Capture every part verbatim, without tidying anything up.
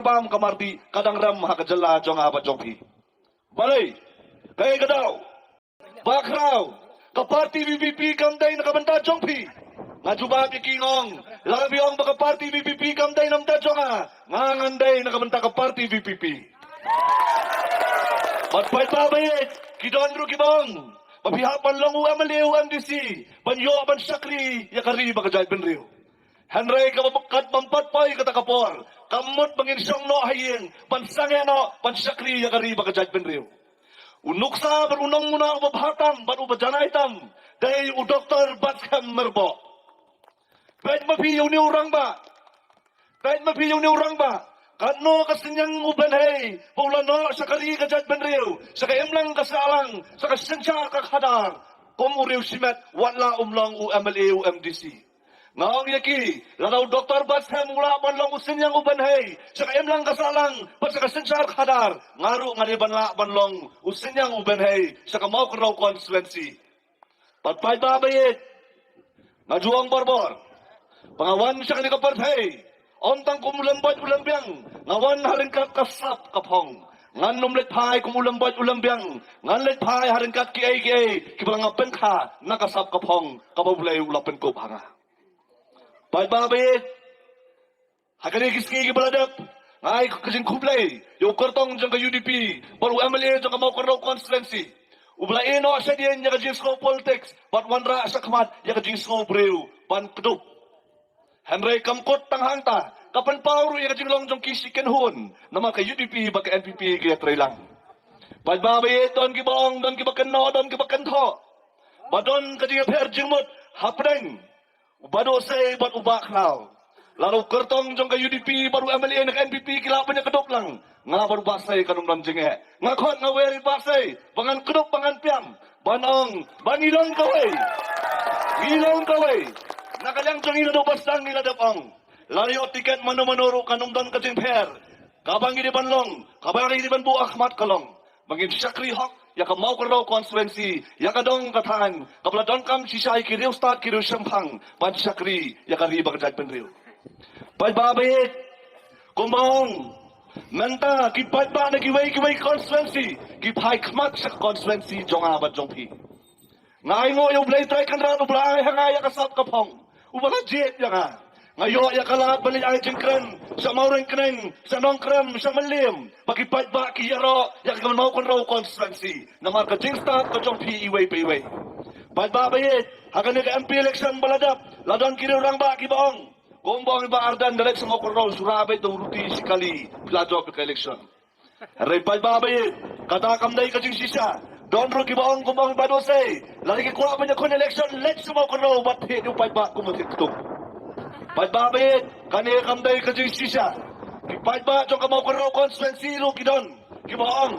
bam ka mardih ka dang rem ha ka jylla jong nga bad jong phi. Balei? Kaei ka daw? Bakhraw, ka party VPP kam dei na ka bynta jong phi. Nga jubab ïa ki, nga ong, lada phi ong ba ka party VPP kam dei na bynta jong nga, nga ngan dei na ka bynta ka party VPP. Bad paidbah ba ïeit, ki don ruh kiba ong ba phi hap ban long u MLA u MDC ban ïoh ban shakri ïa ka ri bad ka jaitbynriew. Hynrei kaba kat bym pat poi kata ka por, kam mut ba ngin shong noh ha ïing ban sangeh noh ban shakri ïa ka ri bad ka jaitbynriew. U nuksa bad u nongmuna uba bha tam bad uba janai tam dei u Doktor Batskhem Myrboh. Peit ma phi ïa une u rangbah. Peit ma phi ïa une u rangbah. Katno ka synñiang u bynhei ba u la noh sha ka ri ka jaitbynriew, sha ka imlang ka sahlang, sha ka synshar ka khadar. Kum u riew shimet, wat la um long u MLA u MDC. Nga ong ïa ki, lada u Doktor Batskhem u lah ban long u synñiang u bynhei sha ka imlang ka sahlang bad sha ka synshar khadar, nga ruh nga dei ban lah ban long u synñiang u bynhei sha ka Mawkynrew constituency. Bad paidbah ba ïeit, nga ju ong borbor ba nga wan sha kane ka pyrthei ym tang kum u lembot u lembiang, nga wan ha ryngkat ka sap ka phong. Ngan ym leit phai kum u lembot u lembiang, ngan leit phai ha ryngkat kiei kiei kiba la nga pynkha na ka sap ka phong kaba U Blei u la pynkup ha nga. Paidbah ba ïeit, ha kine ki sngi kiba la dep, nga ai ka jingkhublei ïa u kyrtong jong ka UDP bad u MLA jong ka Mawkynrew constituency uba la ïeh noh shadien ïa ka jingsngew politics bad wanrah shakhmat ïa ka jingsngew briew ban kdup. Hynrei kam kut tang hangta, ka pynpaw ruh ïa ka jinglong jong ki shi kynhun, namar ka UDP bad ka NPP ki ïatreilang. Paidbah ba ïeit, don kiba ong, don kiba kynnoh, don kiba kynthoh ba don ka jingïapher jingmut hapdeng u Bah Dohsei bad u Bah Khlaw. Lada u kyrtong jong ka UDP bad u MLA na ka NPP ki lah ban ïakdup lang, nga bad u Bah Sei kan ym don jingeh. Nga khot nga wer ïa u Bah Sei ba ngan kdup ba ngan pynïap, ban ong ba ngi long kawei. Ngi long kawei. Na ka liang jong ngi naduh ba sdang ngi la dep ong, lada ïoh tiket mano mano ruh kan ym don ka jingpher. Kaba ngi dei ban long, kaba ngi dei ban buh ha khmat ka long ba ngin shakri hok ïa ka Mawkynrew constituency, ïa ka dong ka thaiñ kaba la donkam shisha ïa ki riewstad ki riewshemphang ban shakri ïa ka ri bad ka jaitbynriew. Paidbah ba ïeit, kumba ong, mynta ki paidbah na kiwei kiwei constituency ki phai khmat sha ka constituency jong nga bad jong phi. Nga ainguh ïa U Blei Trai Kynrad uba la ai ha nga ïa ka sap ka phong, uba la jied ïa nga. Nga ïoh ïa ka lad ban leit ai jingkren sha Mawryngkneng, sha Nongkrem, sha Mylliem, ba ki paidbah ki ïaroh ïa ka Mawkynrew constituency. Namar ka jingstad ka jong phi iwei pa iwei. Paidbah ba ïeit, ha kane ka MP election ba la dep, la don ki riew rangbah kiba ong, kumba ong i Bah Ardent, da leit sha Mawkynrew shu rah beit da u ruti shi kali, phi la jop ïa ka election. Hynrei paidbah ba ïeit, kata kam dei ka jingshisha. Don ruh kiba ong kumba ong i Bah Dohsei, lada ki kwah ban ïakhun election, leit sha Mawkynrew bad thied ïa u paidbah kum u thied ktung. Paidbah ba ïeit, kane kam dei ka jingshisha. Ki paidbah jong ka Mawkynrew constituency ruh ki don kiba ong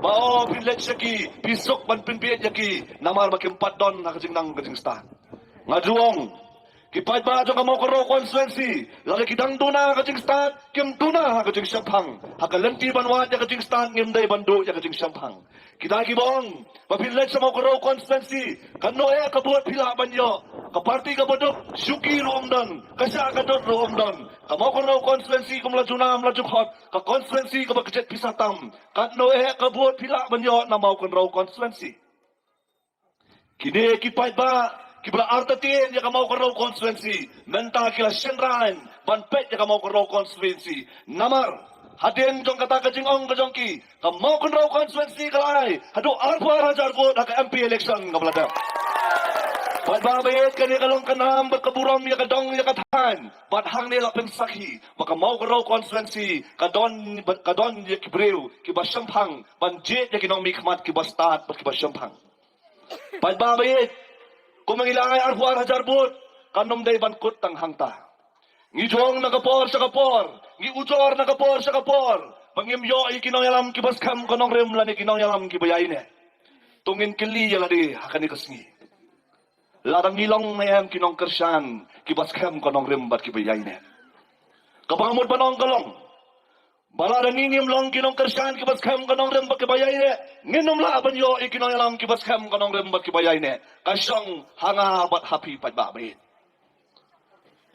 ba, o, phin leit sha ki, phi suk ban pynbieit ïa ki, namar ba kim pat don ha ka jingnang ka jingstad. Nga ju ong, ki paidbah jong ka Mawkynrew constituency, lada ki dang duna ha ka jingstad, kim duna ha ka jingshemphang. Ha ka lynti ban wad ïa ka jingstad ngim dei ban duh ïa ka jingshemphang. Kita kiba ong ba phin leit sha Mawkynrew constituency, katno eh ka vote phi lah ban ïoh, ka party kaba duk, shuki ruh ym don, ka shah ka dud ruh ym don. Ka Mawkynrew constituency kum la ju nam la ju khot, ka constituency kaba kjit pisa tam. Katno eh ka vote phi lah ban ïoh na Mawkynrew constituency. Kine ki paidbah kiba la artatien ïa ka Mawkynrew constituency, mynta ki la shynrang ban peit ïa ka Mawkynrew constituency. Namar hadien jong kata ka jingong ka jong ki, ka Mawkynrew constituency ka la ai haduh arphew ar hajar vote ha ka MP election kaba la dep. Paidbah ba ïeit, kane ka long ka nam bad ka burom ïa ka dong ïa ka thaiñ. Bad hangne la pynsakhi ba ka Mawkynrew constituency ka don, ka don ïa ki briew kiba shemphang ban jied ïa ki nongmihkhmat kiba stad bad kiba shemphang. Paidbah ba ïeit, kumba ngi la ai arphew ar hajar vote, kan ym dei ban kut tang hangta. Ngi ju ong na ka por sha ka por, ngi ujor na ka por sha ka por ba ngim ïoh ïa ki nongïalam kiba skhem ka nongrim lane ki nongïalam kiba ïaineh. To ngin kylli ïa lade ha kane ka sngi, lada ngi long ne em ki nongkyrshan kiba skhem ka nongrim bad kiba ïaineh? Kaba nga mut ban ong ka long ba lada ngi ngim long ki nongkyrshan kiba skhem ka nongrim bad kiba ïaineh, ngin ym lah ban ïoh ïa ki nongïalam kiba skhem ka nongrim bad kiba ïaineh. Ka shong ha nga bad ha phi paidbah ba ïeit.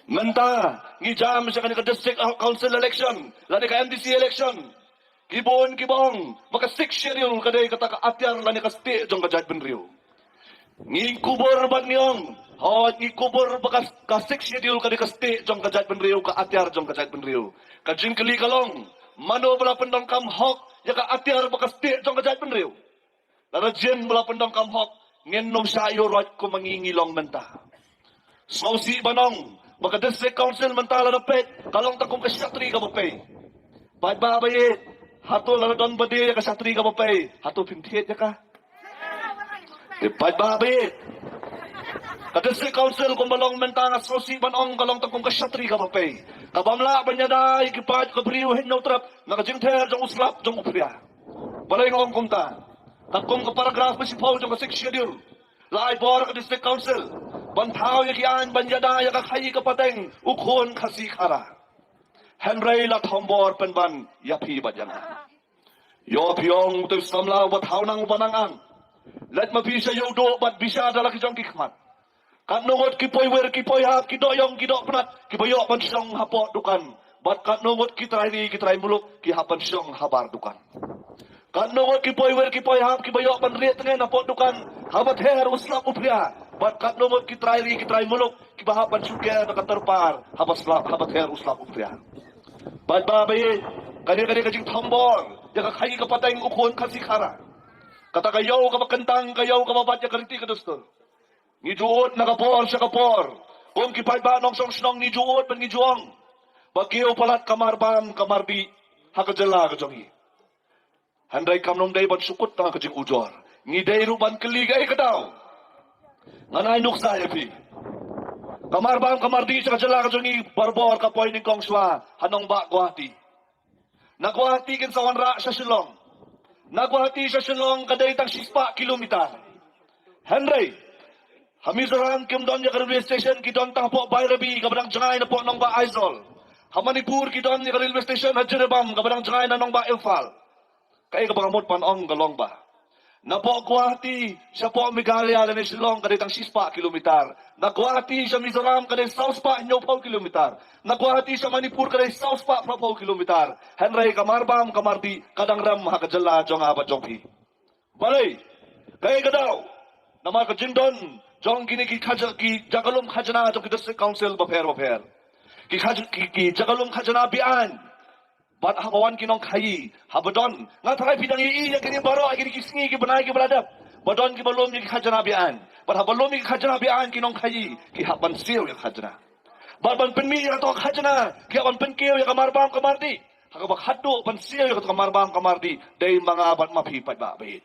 Mynta ngi jam sha kane ka district council election lane ka M D C election. Ki bun kiba ong ba ka Sixth Schedule ka dei kata ka atiar lane ka stieh jong ka jaitbynriew. Ngi kubur bad ngi ong, hooid, ngi kubur ba ka, ka Sixth Schedule ka dei ka stieh jong ka jaitbynriew, ka atiar jong ka jaitbynriew. Ka jingkylli ka long, mano ba la pyndonkam hok ïa ka atiar ba ka stieh jong ka jaitbynriew? Lada jin ba la pyndonkam hok, ngin nym shah ïuh roit kum ma ngi ngi long mynta. Sngewsih ban ong ba ka district council mynta lada peit ka long tang kum ka shatri kaba pei. Paidbah ba ïeit, hato lada don ba die ïa ka shatri kaba pei, hato phin thied ïa ka? Te paidbah ba ïeit, ka district council kumba long mynta nga sngewsih ban ong ka long tang kum ka shatri kaba pei, kabym lah ban ïada ïa ki paid ka briew hynñiew trep na ka jingther jong u slap jong u phria. Balei nga ong kumta? Katkum ka paragraph ba shiphew jong ka Sixth Schedule, la ai bor ka district council ban thaw ïa ki aiñ ban ïada ïa ka khaïi ka pateng u khun Khasi Khara. Hynrei la thombor pynban ïa phi bad ïa nga. Ïoh phi ong, te samla uba thaw nang uba nang ang, leit ma phi sha ïewduh bad bishar da la ki jong ki khmat. Katno ngut ki poiwir ki poihap, ki dohïong ki dohpnat kiba ïoh ban shong hapoh dukan, bad katno ngut ki trai ri ki trai muluk ki hap ban shong habar dukan? Katno ngut ki poiwir ki poihap kiba ïoh ban rieh tngen hapoh dukan haba ther u slap u phria, bad katno ngut ki trai ri ki trai muluk kiba hap ban shu ker da ka tyrpar haba slap, haba ther u slap u phria? Paidbah ba ïeit, kane ka dei ka jingthombor ïa ka khaïi ka pateng u khun Khasi Khara. Kata ka ïew kaba kyntang, ka ïew kaba bat ïa ka riti ka dustur. Ngi ju ud na ka por sha ka por, kum ki paidbah nongshong shnong ngi ju ud bad ngi ju ong ba kiew palat ka marbam ka mardih ha ka jylla ka jong ngi. Hynrei kam nym dei ban shu kut tang ka jingujor, ngi dei ruh ban kylli kaei ka daw. Ngan ai nuksa ïa phi. Ka marbam ka mardih sha ka jylla ka jong ngi barabor ka poi nyngkong shuwa ha nongbah Guwahati. Na Guwahati kin sa wanrah sha Shillong. Na Guwahati sha Shillong ka dei tang shispah kilometer. Hynrei ha Mizoram kim don ïa ka railway station, ki don tang hapoh Bairabi kaba dang jngai napoh nongbah Aizawl. Ha Manipur ki don ïa ka railway station ha Jiribam kaba dang jngai na nongbah Imphal. Kaei kaba nga mut ban ong ka long ba napoh Guwahati shapoh Meghalaya lane Shillong ka dei tang shispah kilometer. Na Guwahati sha Mizoram ka dei saw spah hynñiewphew kilometer. Na Guwahati sha Manipur ka dei saw spah phraphew kilometer. Hynrei ka marbam ka mardih ka dang rem ha ka jylla jong nga bad jong phi. Balei? Kaei ka daw? Namar ka jingdon jong kine ki khaja-, ki jaka lum khajna jong ki district council bapher bapher. Ki khaj-, ki, ki jaka lum khajna be-aiñ. Bad haba wan ki nongkhaïi, haba don, nga tharai phi dang ïohi ïa kine baroh, ïa kine ki sngi ki bnai kiba la dep, ba don kiba lum ïa ki khajna be-aiñ. Bad haba lum ïa ki khajna be-aiñ ki nongkhaïi ki hap ban siew ïa ka khajna. Bad ban pynmih ïa kato ka khajna ki hap ban pynkiew ïa ka marbam ka mardih. Ha kaba khatduh ban siew ïa kato ka marbam ka mardih dei ma nga bad ma phi paidbah ba ïeit.